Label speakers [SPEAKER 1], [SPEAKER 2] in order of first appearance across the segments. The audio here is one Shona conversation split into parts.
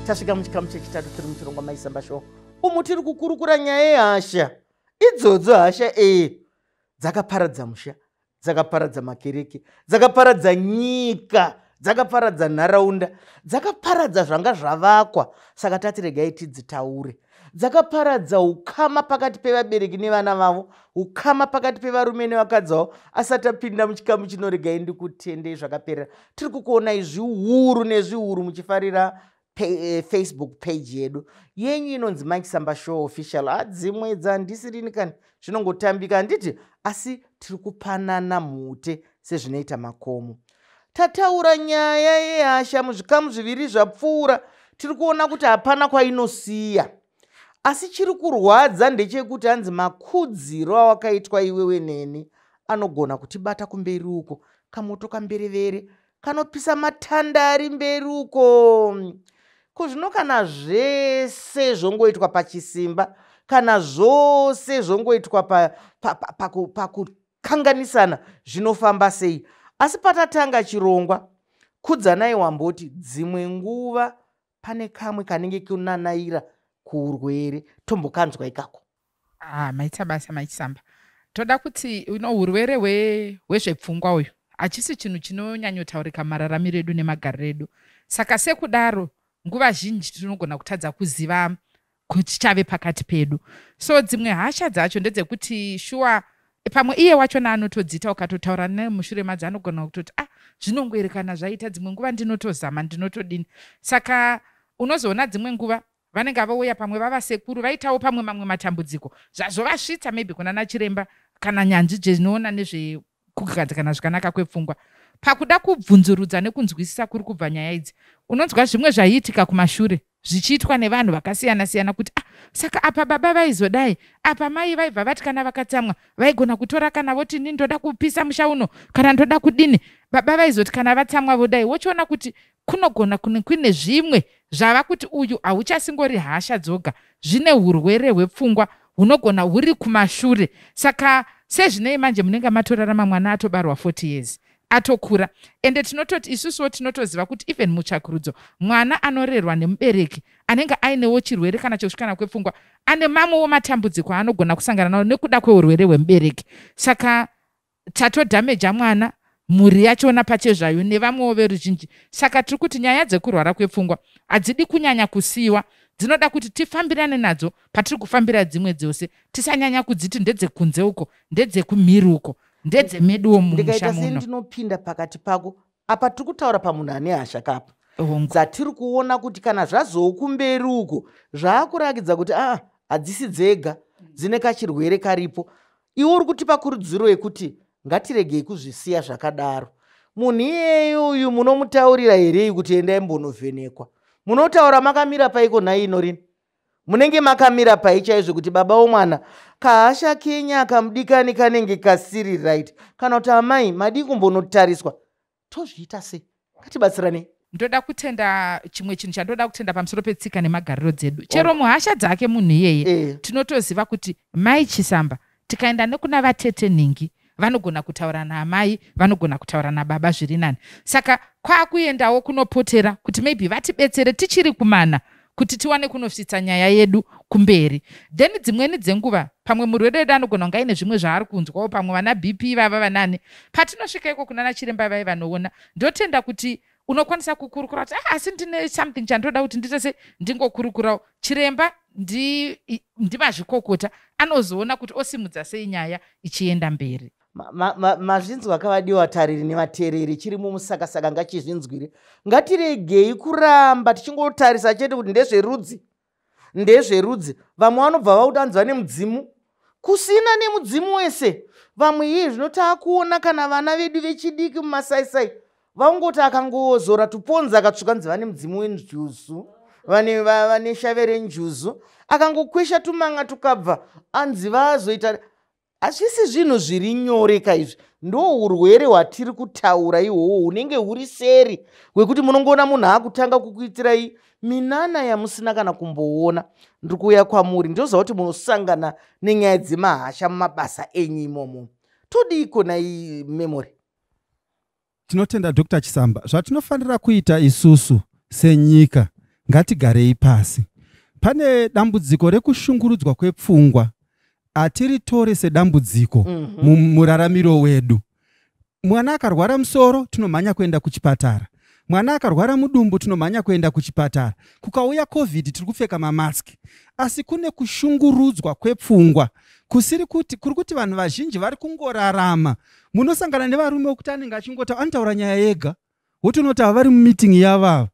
[SPEAKER 1] Tasvika muchikamu chechitatu tiri muchirongwa Maisamba Show, umu tiri kukurukura nyaya yehasha idzodzo. Hasha ee dzakaparadza musha, dzakaparadza makereke, dzakaparadza nyika, dzakaparadza nharaunda, dzakaparadza zvanga zvavakwa. Saka tati regai tidzitaure. Dzakaparadza ukama pakati pevabereki nevana vavo, ukama pakati pevarume nevakadzi vavo. Asati apinda muchikamu chino, regai ndikutendei zvakaperera. Tiri kukuonai zviuru nezviuru muchifarira Facebook page yedu yenyu inonzi Mike Samba Show Official. Adzimwe dzandisirini kani, zvinongotambika handiti? Asi tiri kupanana mhute sezvinoita makomo. Tataura nyaya yehasha muzvikamu zviviri zvapfuura. Tiri kuona kuti hapana kwainosiya, asi chiri kurwadza ndechekuti hanzi makudziro awakaitwa iwewe neni anogona kutibata kumberi uko. Kamoto kamberevere kanopisa matanda ari mberi uko. Ko zvino kana zvese zvongoitwa pachisimba, kana zvose zvongoitwa pakukanganisana, zvinofamba sei? Asi patatanga chirongwa, Kudzanai wamboti dzimwe nguva pane kamwe kanenge kunanaira kuurwere. Tombokanzwa ikako.
[SPEAKER 2] Ah, maita basa, Maichisamba. Toda kuti uno urwere hwezvepfungwa uyu hachisi chinhu chinonyanyotaurika mumararamiro edu nemagariro edu. Saka sekudaro, nguva zhinji tinogona kutadza kuziva kuti chave pakati pedu. So dzimwe hasha dzacho ndedzekuti shuwa pamwe iye wachona anotodziita, ukatotaura naye mushure madzo anogona kutoti, "Ah, zvinongoerekana zvaita. Dzimwe nguva ndinotozama, ndinotodini." Saka unozoona dzimwe nguva vanenge vauya, pamwe vava sekuru, vaitawo pamwe mamwe matambudziko, zvazovasvitsa maybe kuna nachiremba kana nyanzvi dzinoona nezvekugadzikana zvakanaka kwepfungwa. Pakuda kubvunzurudza nekunzwisisa kuri kubva nyaya idzi, unonzwa zvimwe zvaiitika kumashure zvichiitwa nevanhu vakasiyana-siyana, kuti, "Ah, saka apa baba vaizodai, apa mai vaibva vati kana vakatsamwa vaigona kutora kana voti ni ndoda kupisa musha uno, kana ndoda kudini, baba vaizoti kana vatsamwa vodai." Wochiona kuti kunogona kune kuine zvimwe zvava kuti uyu hauchasingori hasha dzoga, zvine urwere hwepfungwa hunogona huri kumashure. Saka sezvinei manje munenge matorarama, mwana atobarwa 40 years, atokura. Ende tinototi isusuwo tinotoziva kuti even mutsvakurudzo, mwana anorerwa nemubereki anenge ainewo chirwere kana chekusvikana kwepfungwa ane mamwewo matambudziko aanogona kusangana nawo nekuda kweurwere hwemubereki. Saka tatodhameja mwana, mhuri yachona pachezvayo nevamwewo veruzhinji. Saka tiri kuti nyaya dzekurwara kwepfungwa hadzidi kunyanya kusiyiwa, dzinoda kuti tifambirane nadzo patiri kufambira dzimwe dzose. Tisanyanya kudziti ndedzekunze uko, ndedzekumhiri uko, ndedzemeduwo mumusha
[SPEAKER 1] Ndikaita
[SPEAKER 2] muno.
[SPEAKER 1] Sendinopinda pakati pako apa, tiri kutaura pamunhu ane hasha kapa
[SPEAKER 2] Hongu.
[SPEAKER 1] Dzatiri kuona kuti kana zvazoukumberi uko zvaakurakidza kuti aa, hadzisi dzega, dzine kachirwere karipo. Iwe uri kutipa kurudziro yekuti ngatiregei kuzvisiya zvakadaro. Munhu iyeye uyu munomutaurira here kuti endai mbonovhenekwa? Munotaura makamira paiko nhai inorini? Munenge makamira pai chaizvo kuti baba womwana, kahasha kenya kamudikani kanenge kasiri right, kana kuti amai, madii kumbonotariswa? Tozviita sei? Ngatibatsiranei.
[SPEAKER 2] Ndoda kutenda chimwe chinhu chandoda kutenda pamusoro petsika nemagariro dzedu. Chero muhasha dzake munhu iyeye, tinotoziva kuti Mai Chisamba, tikaenda nekuna vatete nhingi, vanogona kutaura naamai, vanogona kutaura nababa zviri nani. Saka kwakuendawo kunopotera kuti maybe vatibetsere tichiri kumana kuti tiwane kunosvitsa nyaya yedu kumberi. Then dzimweni dzenguva pamwe murwere wedu anogona kunge aine zvimwe zvaari kunzwawo, pamwe vana BP vava vanani. Patinosvika iko kunana chiremba vai vanoona, ndotenda kuti unokwanisa kukurukura kuti, "Ah, asi ndine something chandoda kuti ndiite se ndingokurukurawo." Chiremba ndimazvikokota, anozoona kuti osimudza sei nyaya ichienda mberi.
[SPEAKER 1] Mazvinzwa kavadiwa tariri nevateereri, chiri mumusakasaka ngachizvinzwire. Ngatiregei kuramba tichingotarisa chete kuti ndezverudzi, ndezverudzi. Vamwe vanobva vaudanzwa nemudzimu, kusina nemudzimu wese. Vamwe iye zvino taakuona kana vana vedu vechidiki mumasaisai vangoti akangozora tuponzi akatsvuka, nzi vane mudzimu wenjuzu, vane shave renjuzu. Akangokwesha tumanga tukabva, anzi vazoita. Hazvisi zvinhu zviri nyore kaizvi. Ndo urwere hwatiri kutaura ihwohwo hunenge huri seri hwekuti munongoona munhu akutanga kukuitirai minana yamusina kana kumboona. Ndiri kuuya kwamuri, ndinoziva kuti munosangana nenyaya dzemahasha mumabasa enyu imomo. Todiiko nai Memory?
[SPEAKER 3] Tinotenda, Dr Chisamba. Zvatinofanira kuita isusu senyika Ngatigarei pasi. Pane dambudziko rekushungurudzwa kwepfungwa, hatiritore sedambudziko mumuraramiro wedu. Mwana akarwara musoro, tinomhanya kuenda kuchipatara. Mwana akarwara mudumbu, tinomhanya kuenda kuchipatara. Kukauya COVID, tiri kupfeka mamaski. Asi kune kushungurudzwa kwepfungwa kusiri kuti kuri kuti vanhu vazhinji vari kungorarama. Munosangana nevarume wekuti anenge achingota, anotaura nyaya yega, wotonoti ava vari mumeeting yavava,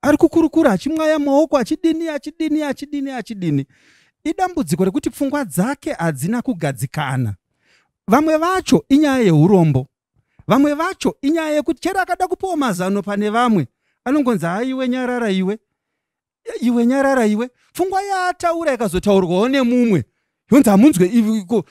[SPEAKER 3] ari kukurukura achimwaya maoko, achidini, achidini, achidini, achidini. Idambudziko rekuti pfungwa dzake hadzina kugadzikana. Vamwe vacho inyaya yeurombo, vamwe vacho inyaya yekuti chero akada kupiwa mazano pane vamwe, anongonzi, "Haiwe, nyarara iwe, iwe nyarara iwe." Pfungwa yaataura ikazotaurwawo nemumwe, yonzi, "Hamunzwe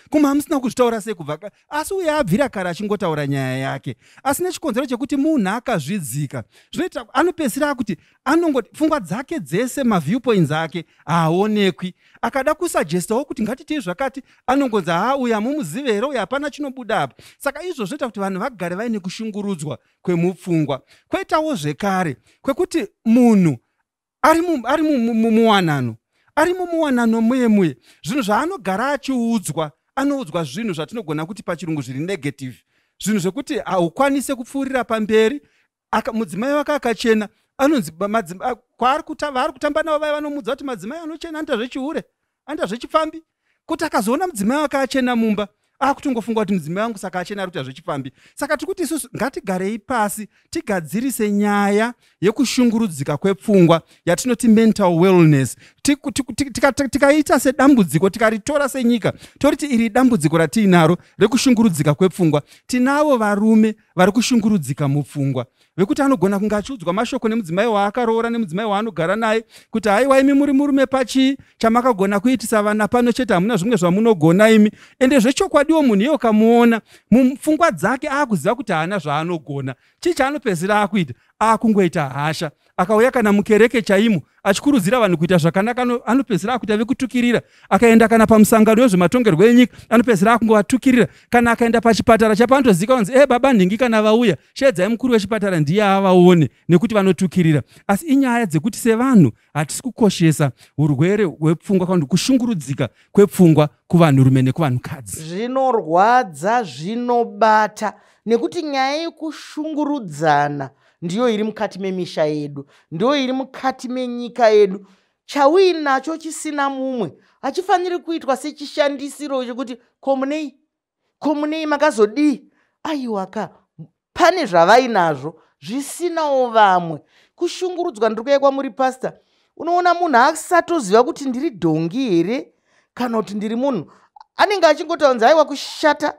[SPEAKER 3] kuma hamusina kuzvitaura sei kubva?" Asi uye abvira kare achingotaura nyaya yake, asi nechikonzero chekuti munhu akazvidzika, zvinoita anopedzisira akuti anongoti pfungwa dzake dzese, maviewpoints ake haaonekwi. Akada kusuggestawo kuti ngatitei zvakati, anongonzi, "Ha, uyu hamumuzive here uyu? Hapana chinobuda apa." Saka izvo zvinoita kuti vanhu vagare vaine kushungurudzwa kwemupfungwa. Kwoitawo zvekare kwekuti munhu ari muwanano, ari mumuwanano muye muye, zvinhu zvaanogara achiudzwa, anoudzwa zvinhu zvatinogona kuti pachirungu zviri negative, zvinhu zvekuti haukwanise kupfuurira pamberi. Mudzimai wake akachena, anonzi kwaari vaari kutamba navo vai vanomuudza kuti madzimai anochena anoita zvechihure, anoita zvechipfambi. Kuti akazoona mudzimai wake achena mumba, akutongofunga kuti mudzimai wangu saka achena, ari kuita zvechipfambi. Saka tiri kuti isusu ngatigarei pasi, tigadzirise nyaya yekushungurudzika kwepfungwa yatinoti mental wellness. Tikaita sedambudziko, tikaritora senyika, toriti iri dambudziko ratiinaro rekushungurudzika kwepfungwa. Tinavo varume vari kushungurudzika mupfungwa, vekuti anogona kunge achiudzwa mashoko nemudzimai waakaroora, nemudzimai waanogara naye, kuti, "Haiwa, imi muri murume pachii? Chamakagona kuitisa vana pano chete, hamuna zvimwe zvamunogona imi." Ende zvechokwadiwo munhu iye ukamuona mupfungwa dzake, aakuziva kuti haana zvaanogona. Chii chaanopedzisira akuita? Aakungoita hasha. Akauya kana mukereke chaimo achikurudzira vanhu kuita zvakanaka, anopedzisira akuita vekutukirira. Akaenda kana pamusangano wezvematongerwo enyika, anopedzisira akungovatukirira. Kana akaenda pachipatara chapanotozika kunzi, "E, baba nhingi kana vauya, shedzai mukuru wechipatara ndiye avaone," nekuti vanotukirira. Asi inyaya dzekuti sevanhu hatisi kukoshesa urwere hwepfungwa kana kushungurudzika kwepfungwa kuvanhurume nekuvanhukadzi.
[SPEAKER 1] Zvinorwadza, zvinobata, nekuti nyaya yekushungurudzana ndiyo iri mukati memisha yedu, ndiyo iri mukati menyika yedu. Chauinacho chisina mumwe hachifaniri kuitwa sechishandisiro chekuti, "Ko munei, ko munei, makazodii?" Aiwaka, pane zvavainazvo zvisinawo vamwe. Kushungurudzwa, ndiri kuya kwamuri, Pastor. Unoona munhu asatoziva kuti ndiri dhongi here kana kuti ndiri munhu. Anenge achingotaunzi, "Aiwa, kushata."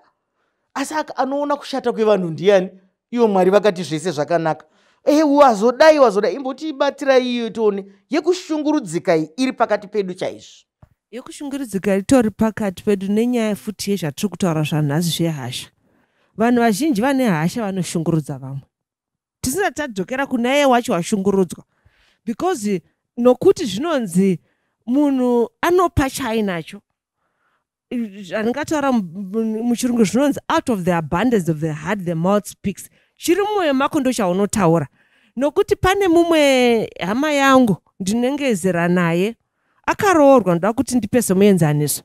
[SPEAKER 1] Asi anoona kushata kwevanhu ndiani? Ivo Mwari vakati zvese zvakanaka. E, wazodai, wazodai. Imbotibatsirai iyo tione yekushungurudzika iyi iri pakati pedu chaizvo.
[SPEAKER 4] Yekushungurudzika itori pakati pedu nenyaya futi yezvatiri kutaura zvanhasi, zvehasha. Vanhu vazhinji vane hasha vanoshungurudza vamwe, tisati tadzokera kuna iye wacho washungurudzwa, because nokuti zvinonzi munhu anopa chaainacho. Zvandingataura muchirungu zvinonzi, "Out of the abundance of the heart the mouth speaks." Chiri mumwoyo mako ndo chaunotaura. Nokuti pane mumwe hama yangu ndinenge zera naye, akaroorwa. Ndoda kuti ndipe semuenzaniso.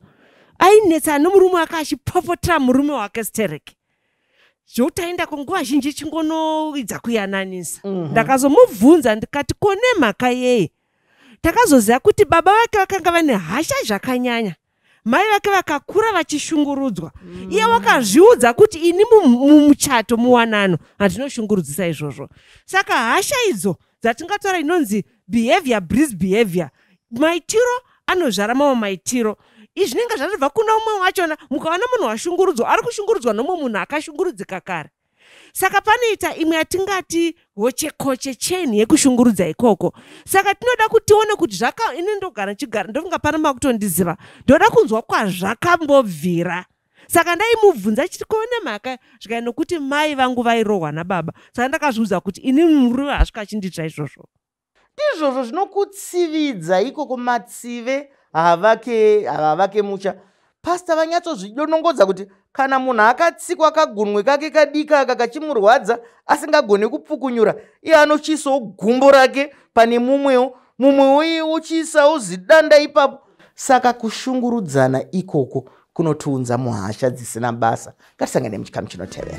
[SPEAKER 4] Ainetsa nomurume wake, achipopotera murume wake stereki, zvokuti aenda kunguva zhinji chingonoidza kuyananisa. Ndakazomubvunza ndikati, "Ko nemhaka yei?" Takazoziva kuti baba vake vakanga vane hasha zvakanyanya, mai vake vakakura vachishungurudzwa. Iye wakazviudza kuti, "Ini mumuchato, muwanano, handinoshungurudzisa izvozvo." Saka hasha idzo dzatingataura inonzi behavior breeds behavior, maitiro anozvara mamwe maitiro. Izvi zvinenge zvatobva kuna umwe wachona. Mukaona munhu washungurudzwa, ari kushungurudzwa nomumwe munhu akashungurudzika kare. Saka panoita imwe yatingati hochekoche, chain yekushungurudza ikoko. Saka tinoda kuti tione kuti zvaka ini ndogara nchigara, ndofunga pano makutondiziva, ndoda kunzwa kwazvakambobvira. Saka ndaimubvunza chiti, "Ko nemhaka?" Zvikai, "Nokuti mai vangu vairohwa nababa. Saka ndakazviudza kuti ini murume hasvika achindiita izvozvo."
[SPEAKER 1] Ndizvozvo zvinokutsividza ikoko. Matsive havake, havavake musha. Pastor vanyatsozvidonongodza kuti kana munhu akatsikwa kagunwe kake kadika aka kachimurwadza, asingagoni kupfukunyura, iye anochiisawo gumbo rake pane mumwewo. Mumwe uye uchiisawo zidanda ipapo. Saka kushungurudzana ikoko kunotiunza muhasha dzisina basa. Ngatisangane muchikamu chinotevera.